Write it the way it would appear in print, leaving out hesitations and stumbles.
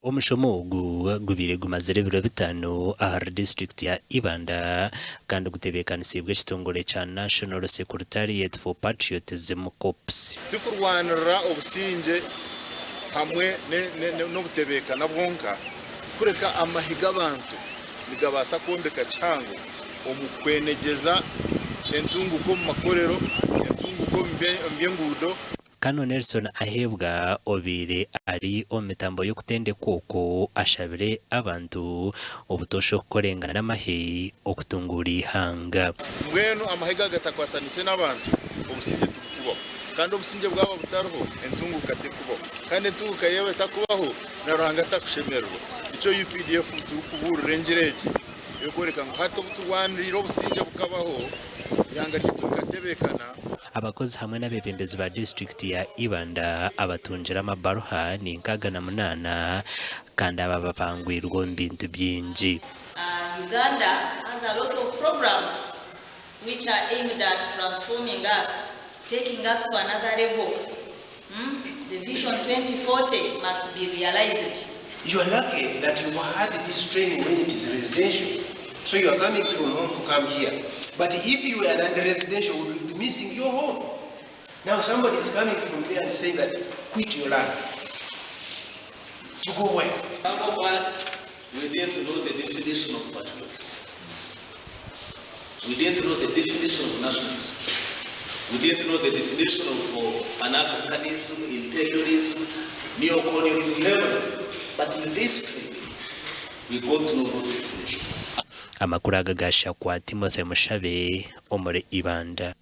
Omushomo ogu gubaire gumazire ebiro bitaano ahari disiturikiti ya Ibanda kandi gutebeekanisiibwe ekitongore kya National Secretariat for Patriotism Corps. Tikurwanirira obusingye hamwe n'obutebeekana bwonka, kureka amahe g'abantu nigabaasa kwombeka kihango omu kwenegyeza entunguka omu makorero, entunguka omu by'enguudo. Canon Nelson Aheebwa obaire ari omu mitambo y'okutendekwa oku ashabire abantu obutoosha okukorengana n'amahe okutunguura eihanga. Mbwenu amahe ga gatakwataniise n'abantu, obusingye tibukubaho. Kandi obusingye bwaba butariho, entunguuka tekubaho. Kandi entunguuka yaaba etakubaho, na Ruhanga takushemererwa. Nikyo updf turikubuurira engiri egi ey'okworeka ngu hati obu turwaniriire obusingye bukabaho, eihanga ryaitu rikatebeekana. Abakozi hamwe n'abeebembezi ba disiturikiti ya Ibanda abatungire amabaruha ni 68 kandi aba bapangwirwe omu bintu bingi. Uganda has a lot of programs which are aimed at transforming us, taking us to another level. The Vision 2040 must be realised. You are lucky that you had this training when it is residential. So you are coming from home to come here. But if you were non-residential, you would be missing your home. Now somebody is coming from there and saying that quit your land. To go where? Some of us, we didn't know the definition of patriots. We didn't know the definition of nationalism. We didn't know the definition of Pan-Africanism, imperialism, neo-colonialism, never. But in this trip, we got to know those definitions. Amakuru aga gaashakwa Timothy Mushabe omuri Ibanda.